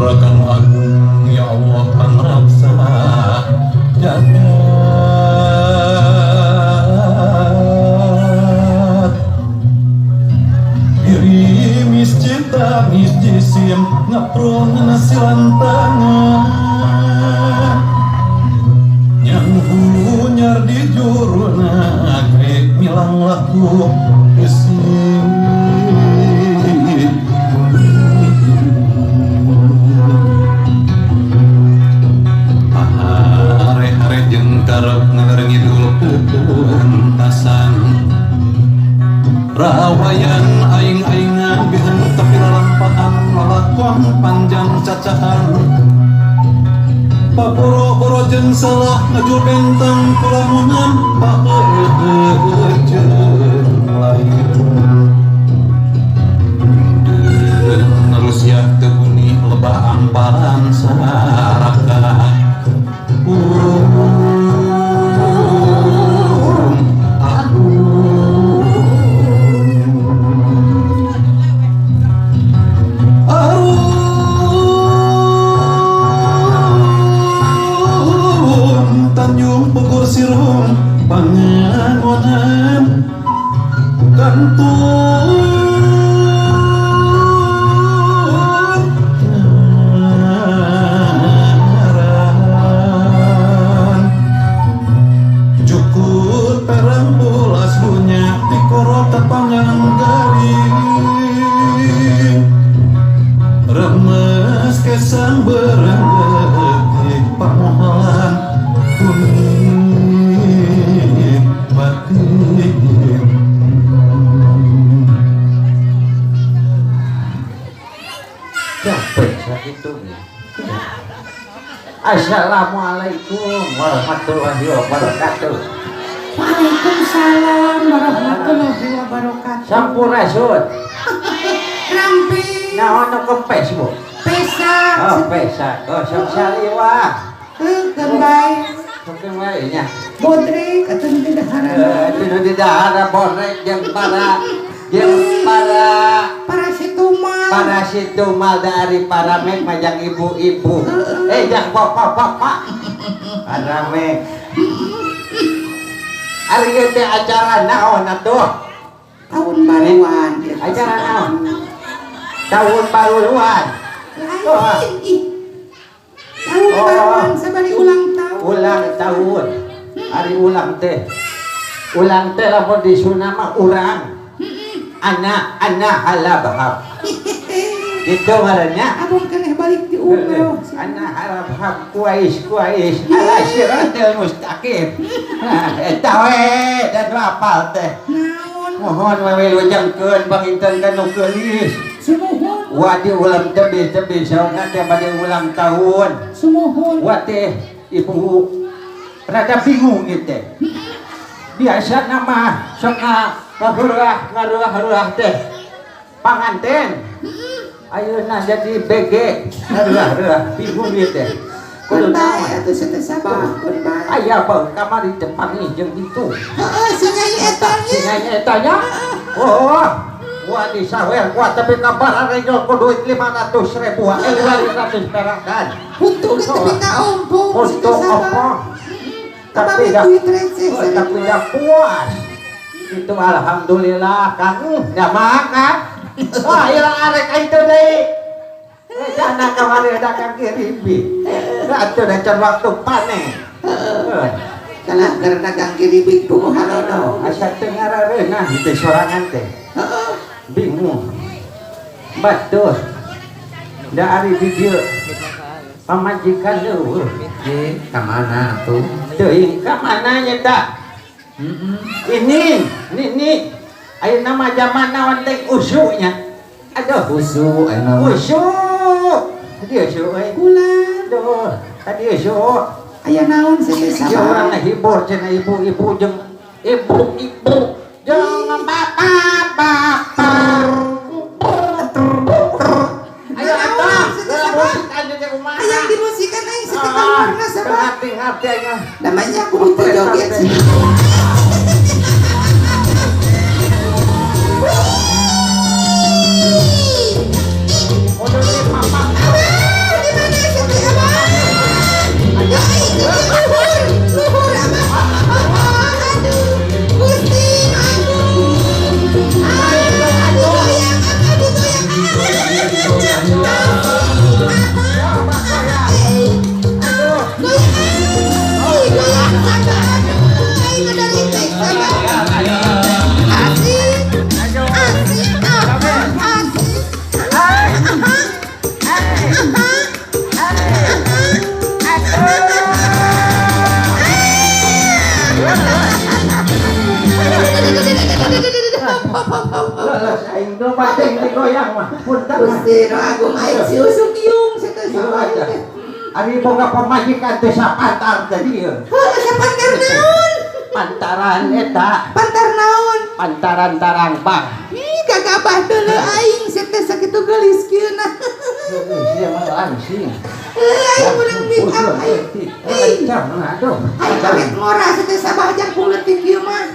Luhur kanu agung, ya Allah pangraksa jagat. Girimis cita mis jisim ngaprul silantangan yang hunyar di juruna grek milang laku isi. Hare-hare jeung karep ngaler ngidul pepentasan rawayan aing-aingan bihan tapi lalampahan lalakon panjang cacahan paboro-boro jeung salah ngajul benteng kulamunan paeujeun lain Rusia teu lebah amparan saraka. Urung agung Arum Tanjung Bogor Sirung Pangangonan Kantun ngaran Cukur perang bolas dunya Dikorot panggang garing Remes kesang berenggetik pamohalan kuning batin. Capek sakitu. Assalamualaikum warahmatullahi wabarakatuh. Waalaikumsalam warahmatullahi wabarakatuh. Sampurasun. Rampi. Naon nu kempes, Bu? Pesak. Oh, pesak. Oh, sok saliwah. Heuh, bae. Sok wae nya. Bodrek atuh nu didaharan. Eh, nu didahara bodrek jeung para Para situmal. Para situmal dari para mek majang ibu-ibu. Eh, jang bapak-bapak. Para mek. Ari ieu teh acara naon atuh? Tahun baruan. Acara naon? Tahun baruan. Lain ih. Tahun Oh. baruan sabari ulang tahun. Ulang tahun. Hari ulang teh. Ulang teh lamun di Sunda mah urang. Anak anak halabhab. Gitu ngarannya. Abang keneh balik di umroh. Anak halabhab kuais kuais ala siratil mustaqim. Nah, eta we dan apal teh. Naon? Mohon we wilujengkeun panginten ka nu geulis. Sumuhun. Wa di ulang tebih-tebih saurna teh bade ulang tahun. Sumuhun. Wa teh ibu rada bingung ieu teh. Biasa nama sok ngaheurah ngaruah-ruah teh panganten. Ayeuna jadi BG ngaruah-ruah bingung ieu teh. Kun Kudu bae naon? Atuh teh sabah kun bae. Aya bang kamari teh panggih jeung itu. Heeh, si Nyai eta Si nya. Nyai eta nya. Oh, wah disawer kuat tapi kabar arenyol ku duit 500 ribu, eh 500 perakan. Untung ge tepi ka ompong si teh Untuk sabah. apa? Tapi Tapi dah, duit receh. Oh, tapi dah puas. Itu alhamdulillah kan, dah makan. Wah, ilang arek itu deui. Eh, jangan kamari dagang kiribi. Atuh dah can waktu panen. Eh, Kalah keur dagang kiribik puguh halodo. Asa teu ngarareunah itu sorangan teh. Heeh. Bingung. Betul. Da ari di dieu pamajikan leuweuh. Eh, ka mana tuh? Teuing ka mana nya ta? Ini, ini, ayeuna mah zaman naon teh usunya. Aduh, Usu ayeuna mah. Usu. Tadi usu euy. Kula. Aduh, tadi usu. Aya naon sih teh Dia orang sabah? ngahibur cenah ibu-ibu jeung ibu-ibu jeung bapak-bapak. Ayo atuh, musik aja teh kumaha. Hayang dimusikan aing sih teh kaluarna sabah. Ngerti-ngerti aing. Namanya aku butuh joget sih. Kudu di papa. Heuh, aing loba teh digoyang mah. Punten. Gusti nu agung aing si usuk iung sia teh Iya, sabah aja. teh. Ari boga pamajikan teh sapantar teh dieu. Heuh, sapantar naon? Pantaran eta, Pantar naon? Pantaran tarangbang. Ih, gagabah deuleu aing sia teh sakitu geulis kieu nah. Heuh, sia mah langsing. Heuh, aing meunang make up aing. Ih, Lancar, aduh. aing kaget ngora sia teh sabah jangkung leutik kieu mah.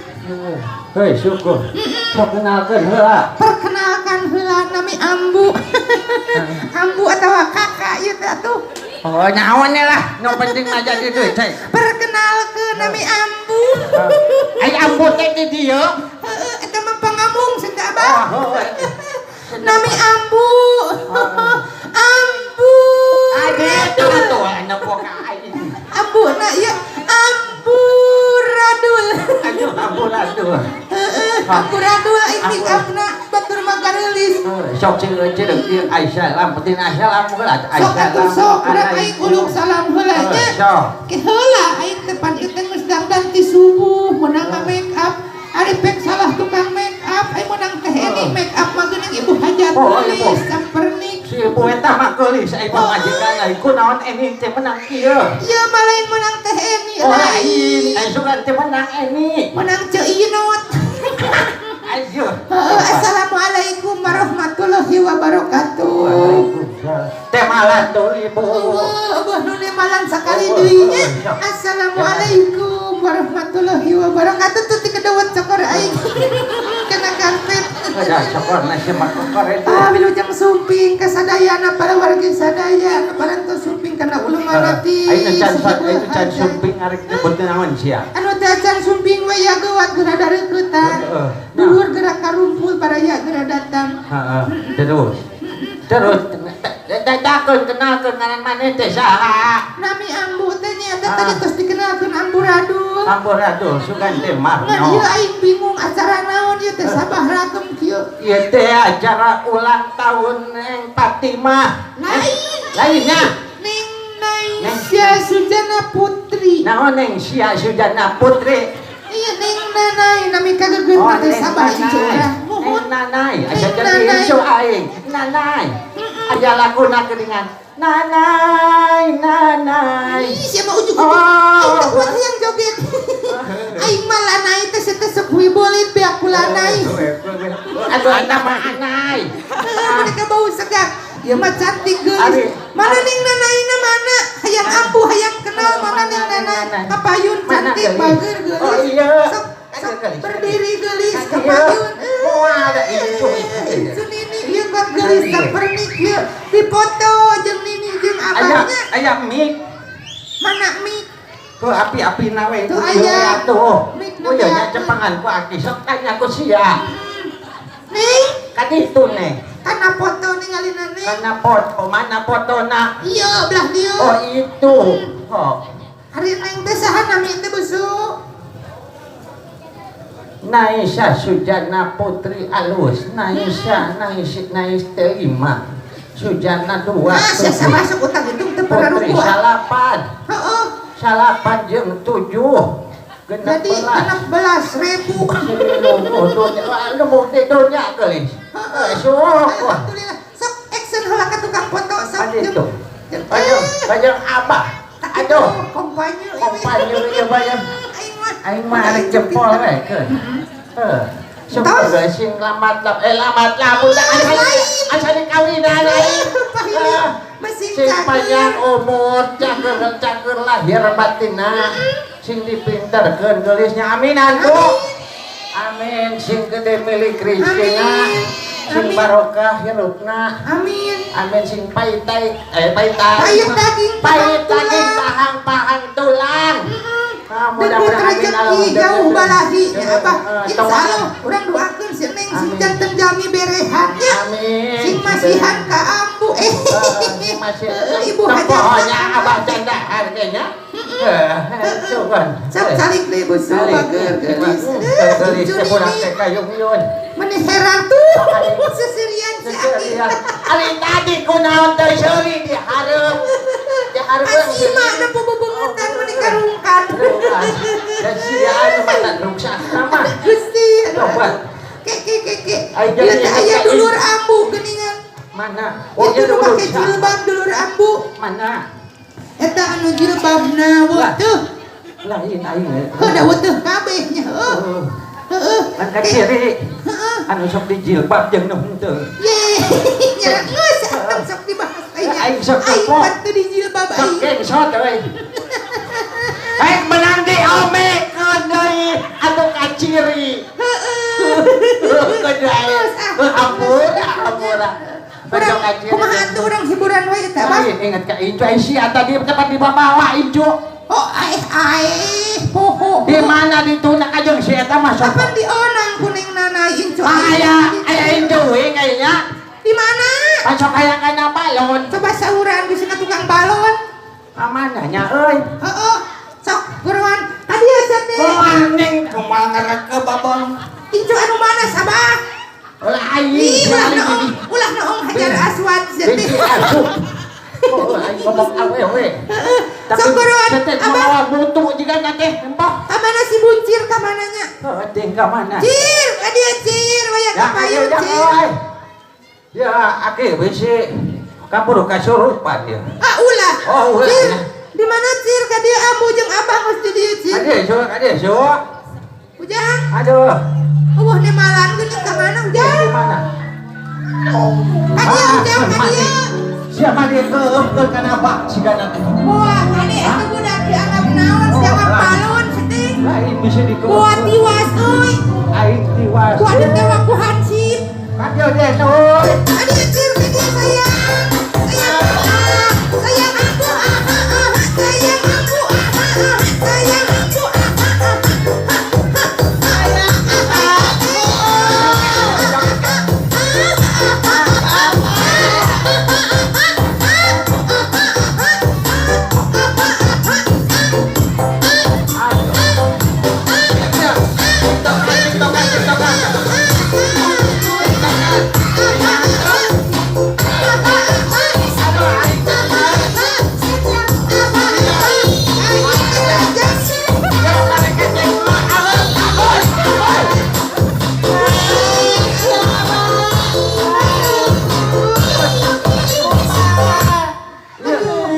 Hei, syukur. Sok kenalkeun heula. Perkenalkan heula nami Ambu. Ambu atawa kakak ieu teh atuh. Oh, naon lah, nu penting mah jadi duit teh. Perkenalkeun nami Ambu. Ai ambu teh di dieu. Heeh, eta mah pangamung sia teh abah. Oh, Nami Ambu. Ambu. Ade tuh tuh anu boga aing. Ambu na ieu Ambu Radul. Aduh, ambu aduh. Heeh, Ambu Radul aing make upna batur mah gareulis. Sok sing ceureuh ieu Aisyah lam penting Aisyah lam heula. Sok atuh sok urang aing uluk salam heula nya. Sok. Ke heula aing teh pan ieu teh geus dangdan ti subuh meunang make up. Ari pek salah tukang make up, aing meunang teh ini make up mah geuning ibu hajat Oh, ibu. geulis sampernik. Si ibu eta mah geulis ai pamajikan aing kunaon eni teh menang kieu. Ieu mah lain meunang teh eni Oh, lain. Ai sugan teh menang eni. Meunang Ceu Inot. Ayo. Heeh, assalamualaikum warahmatullahi wabarakatuh. Waalaikumsalam. Teh malan tuh ibu. Oh, abah nu malan sakali deui nya. Assalamualaikum warahmatullahi wabarakatuh. Tuh ti kedewet cokor aing. Kena karpet. Ada cokor nasi mah kokor itu. Ah, wilujeng sumping ka sadayana para wargi sadaya anu parantos sumping kana ulu manati. Aing can aing can sumping arek nyebut naon sia. Anu teh can sumping we ya geuwat geura dareuketan. Heeh. Dulur geura karumpul baraya geura datang. Heeh. Terus. Terus dadakeun kenalkeun ngaran maneh teh saha? Nami Ambu teh nya eta tadi tos dikenalkeun Ambu Radul. Ambu Radul sugan teh Ngan Marno. ieu aing bingung acara naon ieu teh sabah ragem kieu. Ieu teh acara ulang tahun Neng Fatimah. Lain. Lainnya. Neng Naisya Sujana Putri. Naon Neng Sia Sujana Putri? Iya Neng Nanai nami kagegeun Oh, teh Neng sabah Nanai. incu urang. Neng Muhun. Nanai, asa Neng jadi Nanai. incu aing. Nanai. Aya laguna geuningan. Nanai, nanai. Ih, sia mah ujug-ujug. Oh. Aing teh kuat hayang joget. Aing mah lanai teh sia teh sok wibolit beak ku lanai. Aduh, eta mah anai. Heuh, mereka bau segar. Ieu mah cantik Ari. geulis. Mana Neng Nanaina mana? Hayang ampuh hayang kenal mana Neng Nanai? Kapayun Mana cantik geulis? bager geulis. Oh iya. Sok sok Geulis. berdiri geulis Iya. kapayun. Moal ada incu. Incu nini ieu kuat geulis sapernik ieu. Dipoto jeung nini jeung Aya abahnya. aya mik. Mana mik? Ku api-api na we. Tuh aya. Tuh. Mik Ku nya na cepangan ku aki sok tanya ku sia. Neng, Kaditu neng. kana foto ningalina neng. Kana foto mana fotona? Iya, belah dieu. Oh itu. Oh. Hari neng teh saha nami teh busu? Naisya Sujana Putri Alus. Naisya Nais Nais teh lima. Sujana dua. Ah, sia tujuh. masuk utang hitung teu Putri pararuguh. salapan. Heeh. Salapan jeung tujuh. Genep Jadi belas. 16.000. Lu bukti dunya geulis. Heeh. Sok. Alhamdulillah. Sok action heula ka tukang foto sok. Adi itu. Jeung Bayang, bayang abah. Aduh, Kompanyo. kompanyo ieu bayang. Aing mah. Aing mah arek jempol we keun. Heuh. Sok Tos. geus sing lamat lam eh lamat lamun da asa Lain. asa dikawinan aing. Pahili. Ah, Mesin Sing panjang cager. umur, cager cager lahir batinna. Sing dipinterkeun geulisnya aminan Bu. Amin. Sing gede milik rezekina. Amin. Sing Amin. barokah hirupna. Amin. Amin sing paitai eh paitai. Pahit daging, pahit pahang daging tulang. pahang pahang tulang. Ah, Dengkut mudah-mudahan amin rezeki alhamdulillah. jauh balahi ya abah. Eh, Insya Allah urang doakeun si Neng sing Amin. janten jalmi berehannya. Amin. Sing masihan ka ambu. Eh, Sing masih ibu hajat. Pokoknya abah canda harganya. Eh, cuman. Sok calik deui busu bager geulis. Eh, Geulis cucu teh pulang nini. teh kayung yun. Meni heran tuh. Seserian si Aki. Ari tadi kunaon teh seuri di hareup. Di hareup. Asima na pubebengetan meni karungkan. Dan sia anu mata ruksak nama. Gusti. Coba. Ke ke ke ke. Ieu teh aya dulur ambu geuningan. Mana? Oh, itu nu make jilbab dulur ambu. Mana? Eta anu jilbabna weutuh. Lain aing. Heuh da weutuh kabeh nya heuh. Heeh. Kan ka ciri. Heeh. Anu sok dijilbab jeung nu henteu. Ye, nya geus atuh sok dibahas aing. Aing sok aing tepok. pan teu dijilbab Sok aing. gengsot euy. Aing menang di omekeun deui anu kaciri. Heeh. Heeh. Ampura, ampura. Urang kumaha atuh urang hiburan we eta Bah? Lain inget ka Incu ai sia tadi tempat dibawa Incu. Oh, aeh aeh poho. Di mana dituna kajeng si eta mah sok. Kapan dionang kuning nana Incu? Aya aya Incu we kayaknya. Di mana? Pan sok aya kana balon. Coba sauran bisa ka tukang balon. Ka mana nya euy? Heeh. Sok buruan. Tadi asa teh. Kumaning kumaha ngareke babon. Incu anu mana sabah? Ulah aing. Ih, ulah noong hajar aswad sia teh. Bisi asup. Oh, aing ngomong awewe. Sok buruan. Teh Abah, mawa butuh jiga teh empok. ka mana si buncir ka mananya? Heuh, teh ka mana? Cir, ka dieu cir, waya ka Ya, ayo payun ya, cir. oi. Ya, aki bisi kaburu kasurupan dia. Ah, ulah. Oh, ulah. Cir, di mana cir ka dieu ambu jeung abah geus di dieu cir. Ade, so, ade, so. Ujang, Aduh. eueuh nemalan geuning ka mana ujang? Di mana? Ka dieu ujang ka dieu. Siapa dia keukkeun kana bak sigana teh? Wah, kade eta budak dianggap naon, sianggap balon setting. Lain bisa dikeukkeun. Buat tiwas euy. Aing tiwas. Kuat ditewak ku hansip. Ka dieu deh, euy. Ka dieu cir, ka dieu sayang. Sayang, ah, sayang aku, ah, ah, ah, sayang aku, ah, ah, ah, sayang aku, ah, ah, ah,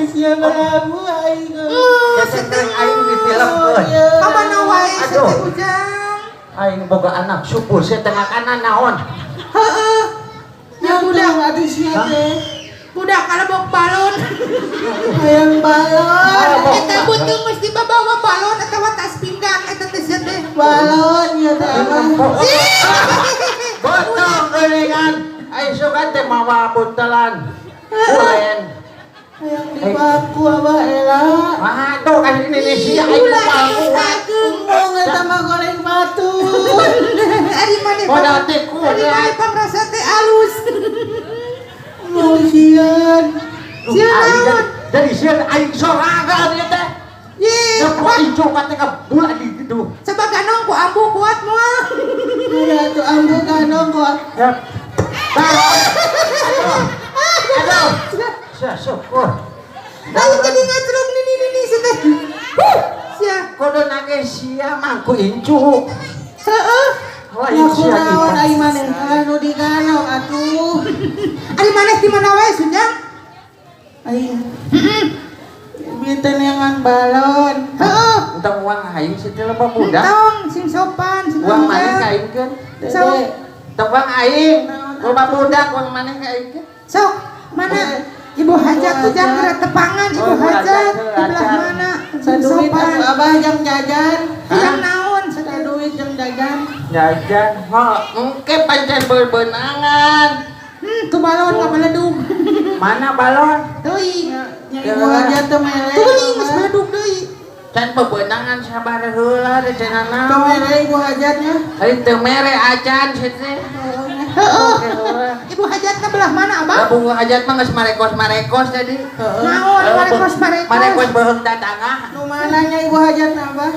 Siapa ambu aing. Keseteng aing ditilepkeun. Ka mana wae Aduh. teh ujang? Aing boga anak syukur saya tengah kanan naon. Heeh. Ya budak, atuh sia teh. budak kalebok balon. Hayang balon. Eta butuh mesti babawa balon atawa tas pinggang eta teh sia teh. Balon ya teh abah. Botong geuningan. Aing suka teh mawa buntelan. Ulen. Hayang dipaku abah ela. Aduh kan ini sia aing Ulah moal kuat. ageung. Embung eta mah goreng batu. Ari maneh Modal teh kuat. Ari maneh pangrasa teh alus. Embung sieun. Sieun naon? Jadi sieun aing sorangan ieu teh. Ye, Coba incu kate ka bulan di gitu. coba ganong ku ambu kuat moal. Udah tuh ambu ganong kok. Ya. Aduh. Aduh. Sia syukur. Ayo jadi ngacrung nini nini sia teh. Huh, sia. Kudu nangis sia mangku incu. Heeh. Lain Ya sia kunaon kita. aing maneh anu diganong atuh. Ari maneh di mana wae Sunjang? Aing. Binten yang balon. Heeh. Entong uang aing sih teh loba budak. Entong sing sopan sing Uang maneh ka budak. aing keun. Sok. Entong uang aing. Loba budak uang maneh ka aing keun. Sok, mana Ibu Hajat tuh jangan geura tepangan Ibu Oh, Ibu Hajat Hajat, di belah Hajat. mana? Sing Saduit sopan. atuh abah jang jajan. Hayang naon Saduit jang jajan. Jajan. Ho, engke pancen bebenangan. Tuh balon nggak meledug. Mana balon? Teuing. Nya ibu hajat teu mere. Teuing geus meledug deui. Can bebenangan sabar heula teh cenah Teu naon. mere ibu hajatnya. Ari teu mere acan sih teh. Heeh. Ibu hajatna belah mana, Abah? Lah bunga hajat mah geus marekos-marekos tadi. Naon marekos marekos. Marekos beuheung tatangah. Nu mana nya ibu hajatna abah?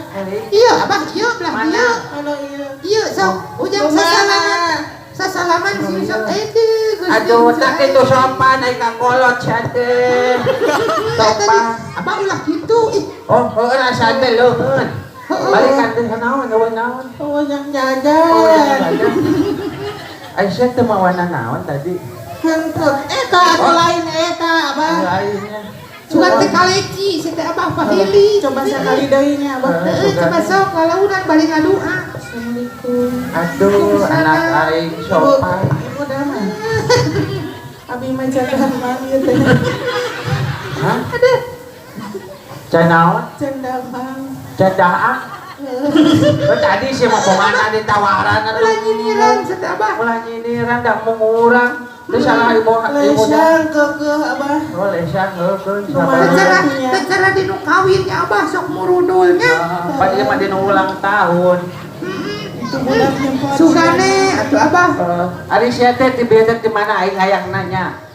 Iya, Abah, ieu belah Mana? dieu. Anu ieu. Ieu sok ujang Nu mana? sasalaman. Sasalaman sing sok eh Gusti. Aduh, tak itu sopan ai ka kolot sia teh. Sopan. Abah ulah gitu ih. Oh, heueuh rasa teh leuheun. Heeh. Balikan teh naon, eueuh naon. Oh, jang Oh, jajan. jajan. Aisyah teu mawana naon tadi? Henteu. Eta atuh lain eta Abah. Lainnya. Sugan teh kaleci si teh Abah pahili. Coba sekali deui nya Abah. Heeh, coba sok lalaunan bari ngadua. Assalamualaikum. Aduh, anak aing sopan. Ibu damai. Abi mah jaga ieu teh. Hah? Aduh. Can naon? Can damang. Can daang. Oh, tadi sih mau kemana ditawaran atuh. Ulah nyinyiran si teh Abah. Ulah nyinyiran dah mengurang. Itu salah ibu ibu. Lesang keukeuh Abah. Oh, lesang keukeuh. Secara dinu kawin ya Abah sok murudulnya. Pak ieu mah dinu ulang tahun. Itu budak jempol. Sugane atuh Abah. Ari sia teh ti bieu teh di mana aing hayang nanya.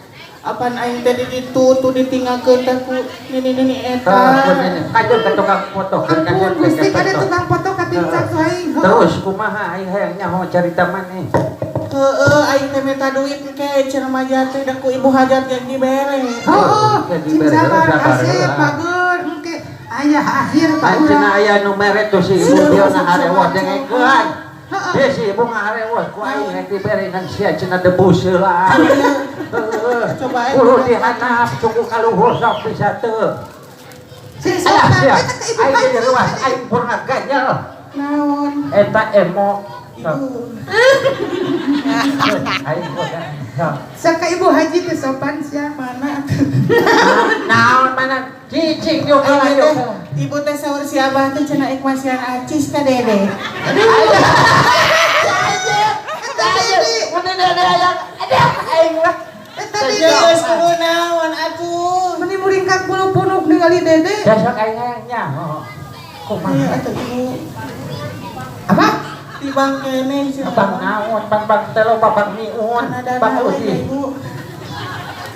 Apan aing teh di ditu tuh ditinggalkeun teh ku nini-nini eta. Kajeun ka tukang foto. Ampun Gusti kada tukang foto katincak aing. Terus kumaha aing hayang nyaho carita maneh. Heeh, aing teh minta duit engke cenah mah teh da ku ibu hajat ge dibere. Heeh, cing sabar asep bager engke ayah akhir ka urang. Cenah aya nu mere tuh si ibu dia ngaharewos dengekeun. Heeh, si ibu ngaharewos ku aing rek dibere ngan sia cenah debus heula. Heeh. Coba aing kudu dihanap cukup kaluhur sok bisa teu. Sing sopan eta ka ibu aing diruas aing pun ngaganyel. Naon? Eta emo. Aing Saka ibu haji teh sopan sia mana? Naon mana? Cicing yo heula yo. Ibu teh saur si Abah teh cenah ik masihan acis ka Dede. Mun Dede aya aduh aing lah. Eta Dede geus kudu naon atuh. Meni muringkak bulu punuk ningali Dede. Da sok aing hayang nyaho. Kumaha atuh ibu? Apa? Di bang kene si bang naon, bang bang teh loba bang miun, bang uti.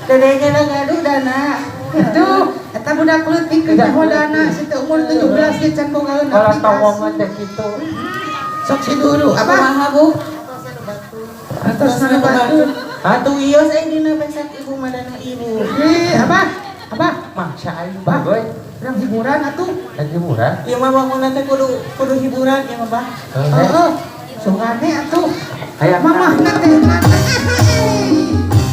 Dede kena gaduh dana. Aduh, eta budak leutik keur nyaho dana si teh umur 17 ge can bogaeun aplikasi. Kalau tawongan teh kitu. Sok si dulu, apa? Kumaha Bu? Atos sana batu. Atuh ieu aing dina pesak ibu mah dana ibu. Eh, apa? Apa? Maksa aing bagoy. Urang hiburan atuh. Hiburan? Ieu mah bangunna teh kudu hiburan ieu mah Bah. Heeh. Sugane atuh. Hayang mamahna teh nana.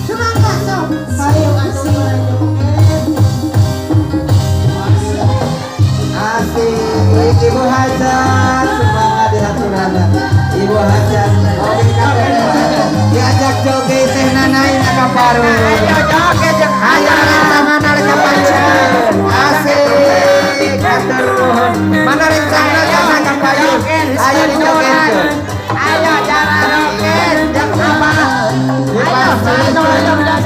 Sumangga sok. Hayu atuh joget. Asik Ibu Hajat semangat dihaturana. Ibu Hajat diajak joget teh nanain ka paru. Ayo joget jeung ayo tangan ka paru. Asik hatur nuhun. Mana rencana kana ka payu? Ayo dijogetkeun. Ayo jalan joget jeung apa? Ayo sawerana.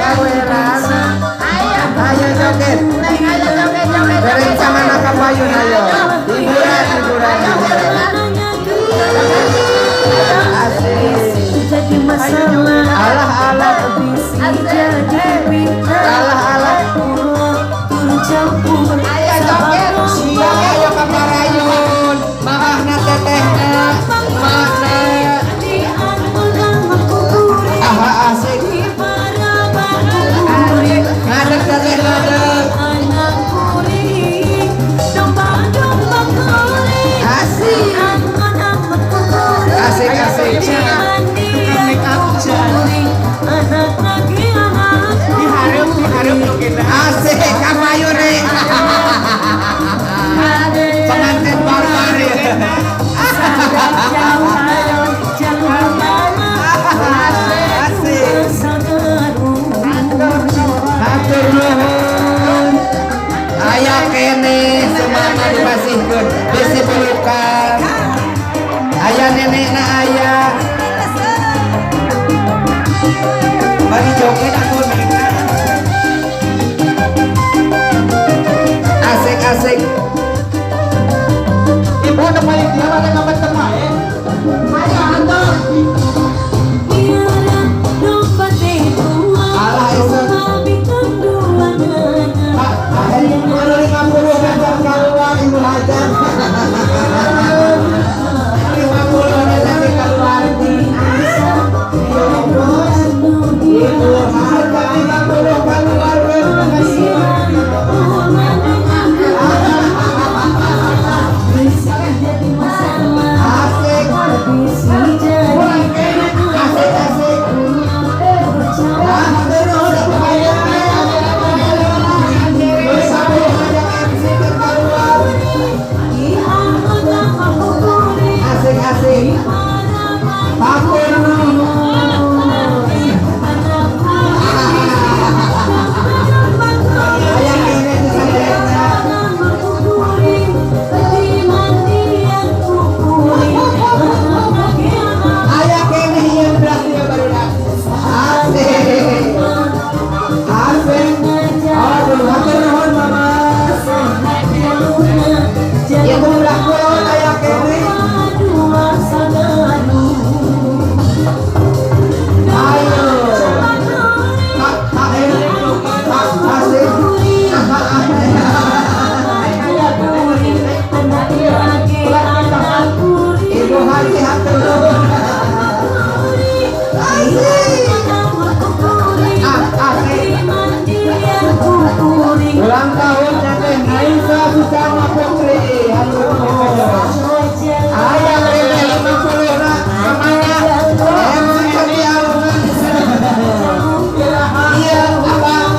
Ayo ayo joget. Ayo joget joget. Rencana ka payun ayo. Hiburan hiburan hiburan. Asik. Jadi masalah. Alah alah. Alah alah. Turun campur. Ayo joget. Ayo ka parayun. Mamahna tetehna. Makna. Aha asik. Ngadeg teteh ngadeg. Asik. Asik asik. Asik kamayu nih. Pengantin barbar ya. Asik. Hatur nuhun. Aya kene semangat dipasihkeun bisi pelukan. Aya nenekna aya. Bari joget atuh nenekna. Asik asik. Ibu nepain dia mana kapan temae? Ayo atuh. Alah ieu. Anu 50 meter keluar Ibu Hajat. 50 meter keluar. Ibu Hajat. sama Putri. Aya rene 50 na kemana? MC Sandi Alungan. Iya, abang.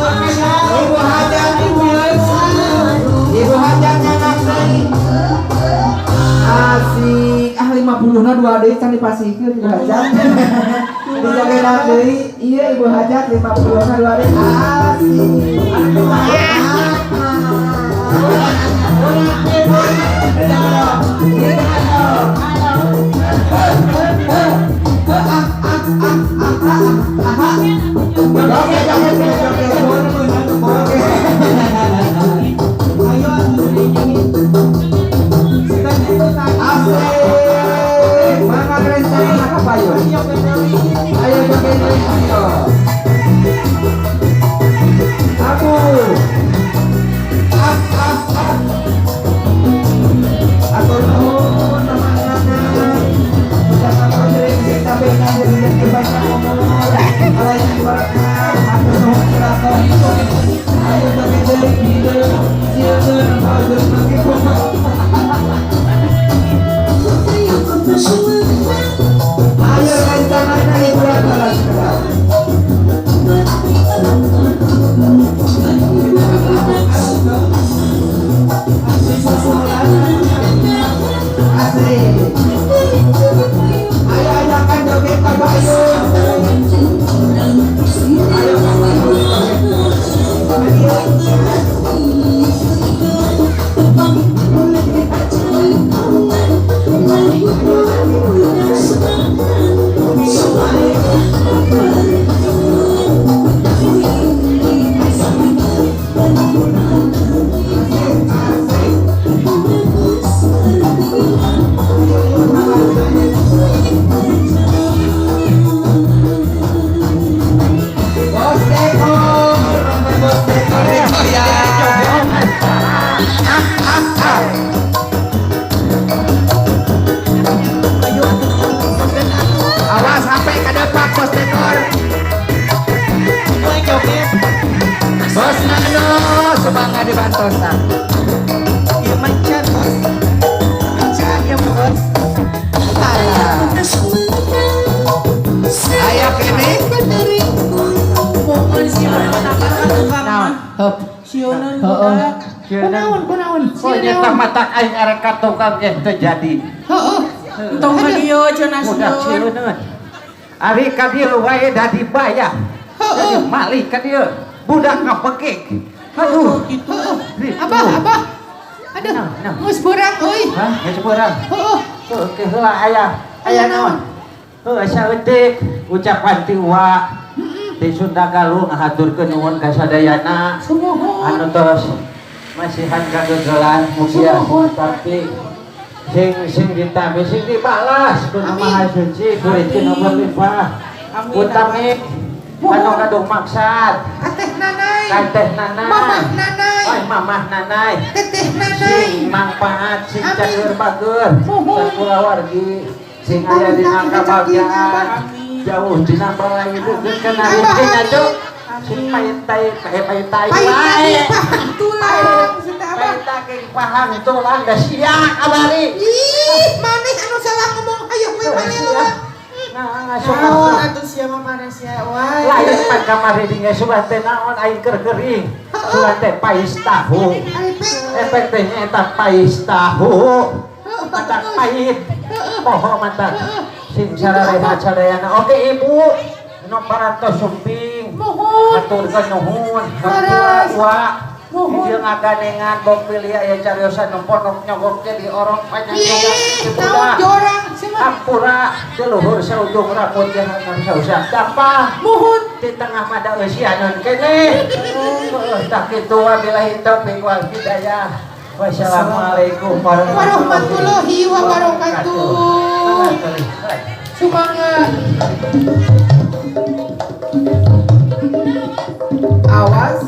Ibu Hajat, Ibu Hajat anak deui. Asik, ah 50 na dua deui can dipasihkeun Ibu Hajat. Dijogedan deui, iya Ibu Hajat 50 na dua deui. Asik. Asik, mangga rencana kapayun. Ayo joget ayo. Aku. Ah ah ah. Atur nuhun teman-teman. Ucapan putri kita bina rezeki banyak umur. Alaihi barakah. Atur nuhun seratus. Ayo joget deui hideung. Sieun bagus mangke. Ayo rencana hiburan balas. Asik. Ayo ajakan joget Pak Bayu. Ayo Pak Bayu. Bos Teko, Bos Teko ya. Awas HP ke depan Bos Tekor. Bos Nano, semangat dibantosan. Iya macan bos. Macan ya bos. Ayo kene. Mohon siapa Naon? Heup. Sieuneun Heeh. budak. Kunaon kunaon. Oh nyata matak aing arek ka tukang ge teu jadi. Heeh. Entong ka dieu cenah Budak sieun. sieuneun. Ari ka dieu wae da dibayar. Jadi malik ka dieu. Budak ngapekik. Aduh. Gitu. Abah, abah. Aduh, geus beurang euy. Hah, geus beurang. Heeh. Heuh, ke heula aya. Aya naon? Heuh, saeutik ucapan ti Uwa. Ti Sunda Galuh ngahaturkeun nuhun ka sadayana. Sumuhun. Anu tos masihan kagegelan mugia tapi sing sing ditambi sing dibalas ku Maha Suci ku rezeki nu berlimpah. Utami anu gaduh maksad. Kateh nanai. Kateh nanai. Mamah nanai. Ay mamah nanai. Teteh nanai. Sing mangpaat sing Amin. cager bager. Muhun. Sakulawargi sing aya dina kabagjaan. Jauh dina balai deukeut kana Abah, rezeki amin. atuh. Sing pahit tai pahit tai Pahit wae. lagi pahang tulang cenah abah. Pahit daging pahang tulang da siang abari. Ih, maneh anu salah ngomong ayo we maneh lu. Nah, Naon atuh sia mah panas ya wae. Lain pan kamari dinge sugan teh naon aing keur kering. Sugan teh pais tahu. Efek teh nyaeta pais tahu. Matak pahit. Poho matak. Sing sararehat sadayana. Oke ibu, nu parantos sumping. Muhun. Haturkeun nuhun. Hampura wa. Muhun. Dieu ngaganengan bok pilih aya cariosan nu pondok nyogok teh di orok panjang Ih, naon jorang cenah. Hampura di luhur saujung rambut yang sausah dampah. Muhun. Di tengah mada eusianeun keneh. Heuh, tah kitu wabillahi taufik wal hidayah. Wassalamualaikum Warahmatullahi wabarakatuh. Semangat. Awas.